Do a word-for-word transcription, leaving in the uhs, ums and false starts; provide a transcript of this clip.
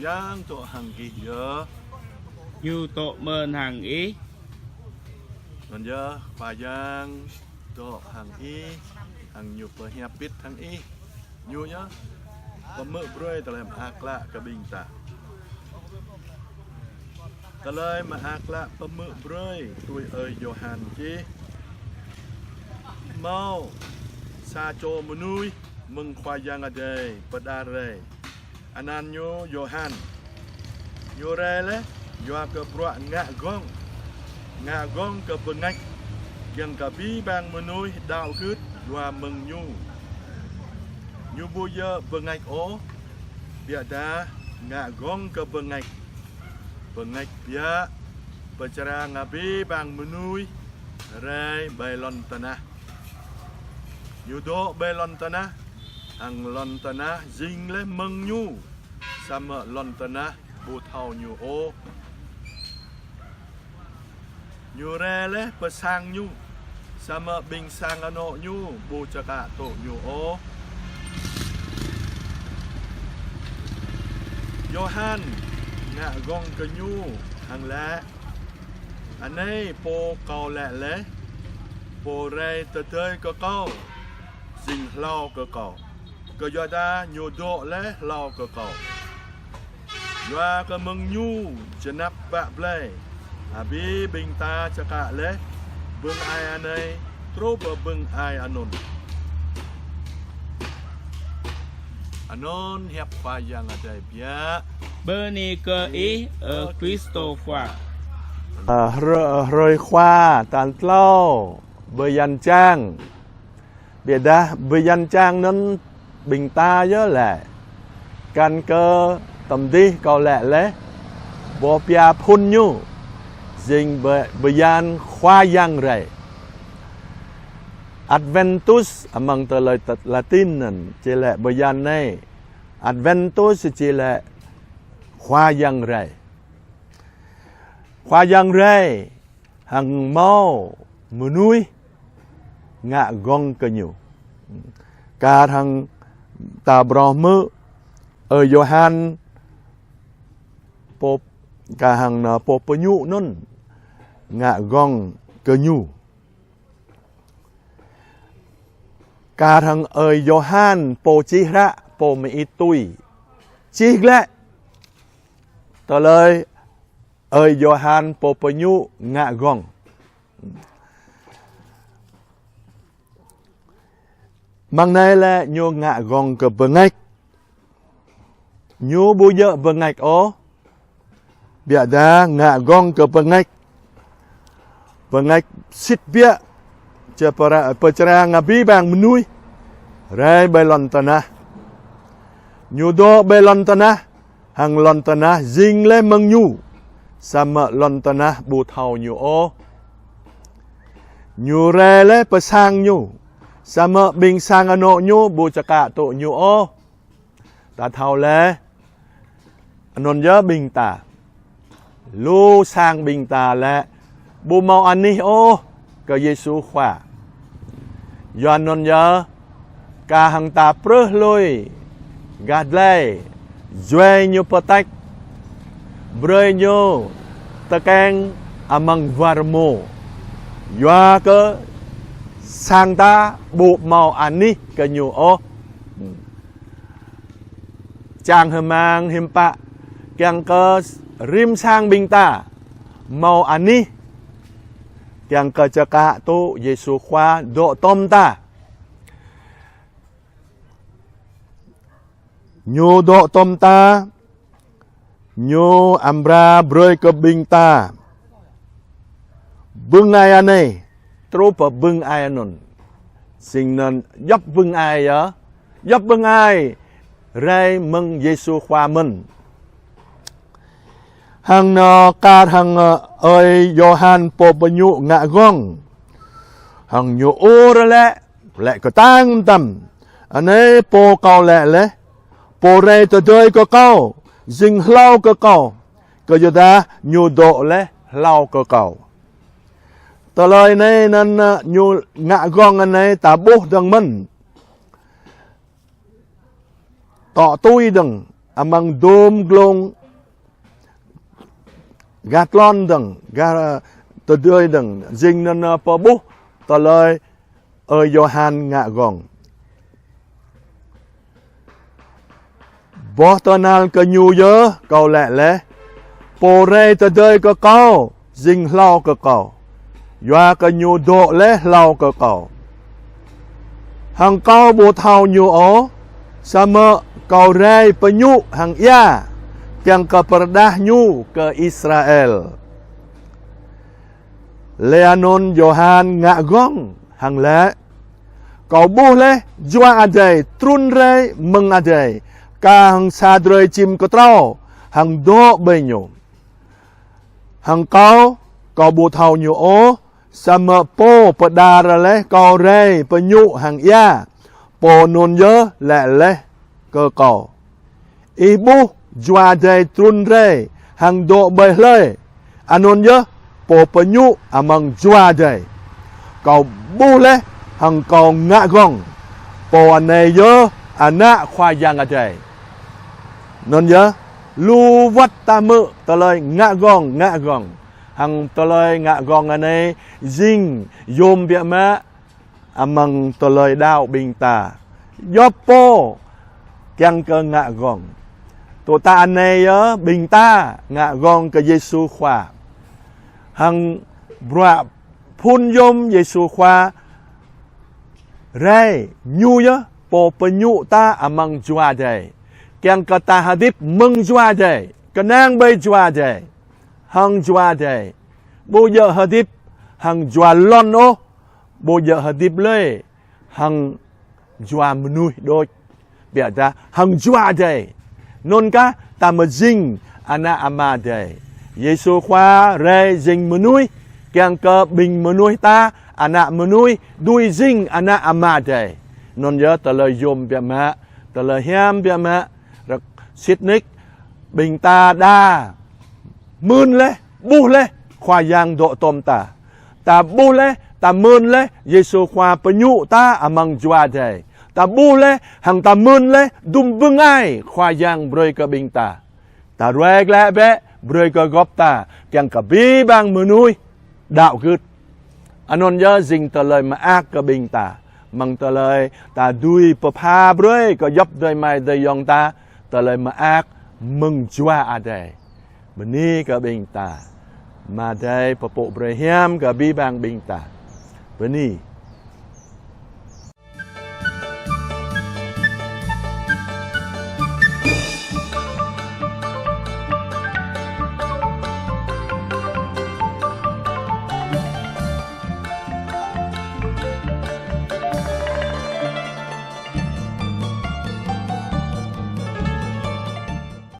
Yang dŏ hăng gih yơh. Ñu dŏ mơ̆n hăng ih. Anŭn yơh, Khua Yang dŏ hăng ih, hăng Ñu pơhiăp bit hăng ih. Ñu yơh pơhmư̆ brơi tơlơi mơak klă kơ ƀing ta. Tơlơi mơak klă pơhmư̆ brơi tui ơi Yôhan čih: Hmâo sa čô mơnuih mơ̆ng Khua Yang Adai pơđar rai, anăn ñu Yôhan. Ñu rai laih yua kơ bruă ngă gơ̆ng, ngă gơ̆ng kơ bơngač, kiăng kơ abih bang mơnuih đaŏ gưt yua mơ̆ng ñu. Ñu ƀu djơ̆ bơngač ôh, biă dah ngă gơ̆ng kơ bơngač, bơngač biă pơčrang abih bang mơnuih rai ƀơi lŏn tơnah. Ñu dŏ ƀơi lŏn tơnah, hăng lŏn tơnah jing laih mơ̆ng ñu, samơ̆ lŏn tơnah ƀu thâo ñu ôh. Ñu rai laih pơ sang ñu, samơ̆ ƀing sang anŏ ñu ƀu čơkă tŭ ñu ôh. Yôhan ngă gơ̆ng kơ ñu hăng laĭ: Anai pô kâo laĭ laih, pô rai tơdơi kơ kâo, jing hlâo kơ kâo, kơyua dah ñu dŏ laih hlâo kơ kâo. Yua kơ mơ̆ng ñu jơnap bă blai, abih ƀing ta čơkă laih bưng ai anai truh pơ bưng ai anŭn. Anŭn hiăp Khua Yang Adai biă. Bơni kơ ih, ơ Kristô Khua. Ơ, hrơ-, hrơi Khua tal klâo bơyan čang. Biă dah bơyan čang anŭn ƀing ta yơh lĕ. Kăn kơ tơm dih kâo laĭ laih, boh pia phŭn ñu jing bơ-, bơyan Khua Yang rai. Adventus amăng tơlơi tơ-, Latin anŭn, či laĭ bơyan anai. Adventus či laĭ Khua Yang rai. Khua Yang rai hăng hmâo mơnuih ngă gơ̆ng kơ ñu. Kar hăng ta phrâo hmư̆, ơ, Yôhan pô, kar hăng anŭn pô pơñu anŭn ngă gơ̆ng kơ ñu. Kar hăng ơi Yôhan pô čih hră, pô mơit tui čih glaĭ tơlơi ơi Yôhan pô pơñu ngă gơ̆ng. Mơ̆ng anai lĕ ñu ngă gơ̆ng kơ bơngač. Ñu ƀu djơ̆ bơngač ôh, biă dah ngă gơ̆ng kơ bơngač. Bơngač sĭt biă, či pơra-, pơčrang abih bang mơnuih rai ƀơi lŏn tơnah. Ñu dŏ ƀơi lŏn tơnah, hăng lŏn tơnah jing laih mơ̆ng ñu, samơ̆ lŏn tơnah ƀu thâo ñu ôh. Ñu rai laih pơ sang ñu, samơ̆ ƀing sang anŏ ñu ƀu čơkă tŭ ñu ôh. Ta thâo laih, anŭn yơh ƀing ta. Lu sang ƀing ta lĕ ƀu hmâo anih ôh kơ Yêsu Khua. Yua anŭn yơh, kar hăng ta prơh lui gah glai, juai ñu pơtač, brơi ñu tơkeng amăng war rơmô. Yua kơ sang ta ƀu hmâo anih kơ ñu ôh. Čang hơmang hiư̆m pă, kiăng kơ rĭm sang ƀing ta hmâo anih, kiăng kơ čơkă tŭ Yêsu Khua dŏ tŏm ta. Ñu dŏ tŏm ta, ñu amra brơi kơ ƀing ta bưng ai anai truh pơ bưng ai anŭn. Sĭt anŭn djŏp bưng ai yơh, djŏp bưng ai rai mơ̆ng Yêsu Khua mơ̆n. Hăng anŭn kar hăng, ơ, ơi Yôhan pô pơñu ngă gơ̆ng. Hăng ñu ur laĭ, laĭ kơtang mơtam: Anai pô kâo laĭ laih, pô rai tơdơi kơ kâo, jing hlâo kơ kâo, kơyua dah ñu dŏ laih hlâo kơ kâo. Tơlơi anai anŭn, ơ, ñu ngă gơ̆ng anai ta ƀuh dơ̆ng mơ̆n. Tŏ tui dơ̆ng, amăng dôm glông gah tlôn dơ̆ng, gah tơdơi dơ̆ng, jing anŭn pơƀuh tơlơi ơi Yôhan ngă gơ̆ng. Boh tơhnal kơ ñu yơh kâo laĭ laih: Pô rai tơdơi kơ kâo, jing hlâo kơ kâo, yua kơ ñu dŏ laih hlâo kơ kâo. Hăng kâo ƀu thâo ñu ôh, samơ̆ kâo rai pơñŭ hăng ia, kiăng kơ pơrơđah ñu kơ Israel. Laih anŭn Yôhan ngă gơ̆ng hăng laĭ: Kâo ƀuh laih Jua Adai trŭn rai mơ̆ng adai, kah hăng sa drơi čim kơtrâo, hăng dŏ ƀơi ñu. Hăng kâo, kâo ƀu thâo ñu ôh, samơ̆ pô pơđar laih kâo rai pơñŭ hăng ia, pô anŭn yơh laĭ laih kơ kâo: Ih ƀuh Jua Adai trŭn rai hăng dŏ ƀơi hlơi, anŭn yơh pô pơñŭ amăng Jua Adai. Kâo ƀuh laih hăng kâo ngă gơ̆ng, pô anai yơh Ană Khua Yang Adai. Anŭn yơh, lu wơ̆t ta hmư̆ tơlơi ngă gơ̆ng, ngă gơ̆ng. Hăng tơlơi ngă gơ̆ng anai jing yôm biă mă amăng tơlơi đaŏ ƀing ta. Djŏp pô kiăng kơ ngă gơ̆ng. Tui ta anai yơh ƀing ta ngă gơ̆ng kơ Yêsu Khua. Hăng bruă phŭn yôm Yêsu Khua rai, ñu yơh pô pơñŭ ta amăng Jua Adai, kiăng kơ ta hơdip mơ̆ng Jua Adai, kơnang ƀơi Jua Adai, hăng Jua Adai. Ƀu djơ̆ hơdip hăng jua lŏn ôh, ƀu djơ̆ hơdip lơi hăng jua mơnuih đôč, biă dah hăng Jua Adai. Anŭn kah ta mơ̆ jing ană Ama Adai. Yêsu Khua rai jing mơnuih, kiăng kơ ƀing mơnuih ta, ană mơnuih, dưi jing ană Ama Adai. Anŭn yơh tơlơi yôm biă mă, tơlơi hiam biă mă, rơ̆k sĭt nik, ƀing ta đa mưn laih, ƀuh laih Khua Yang dŏ tom ta. Ta ƀuh laih, ta mưn laih, Yêsu Khua pơñŭ ta amăng Jua Adai. Ta ƀuh laih, hăng ta mưn laih, dŭm bơngai Khua Yang brơi kơ ƀing ta. Ta ruai glaĭ bĕ, brơi kơ gŏp ta, kiăng kơ abih bang mơnuih đaŏ gưt. Anŭn yơh jing tơlơi mơak kơ ƀing ta. Mơ̆ng tơlơi ta dưi pơpha brơi kơ djŏp adơi amai adơi ayŏng ta, tơlơi mơak mơ̆ng Jua Adai. Bơni kơ ƀing ta. Ama Adai pơpŭ brơi hiam kơ abih bang ƀing ta. Bơni.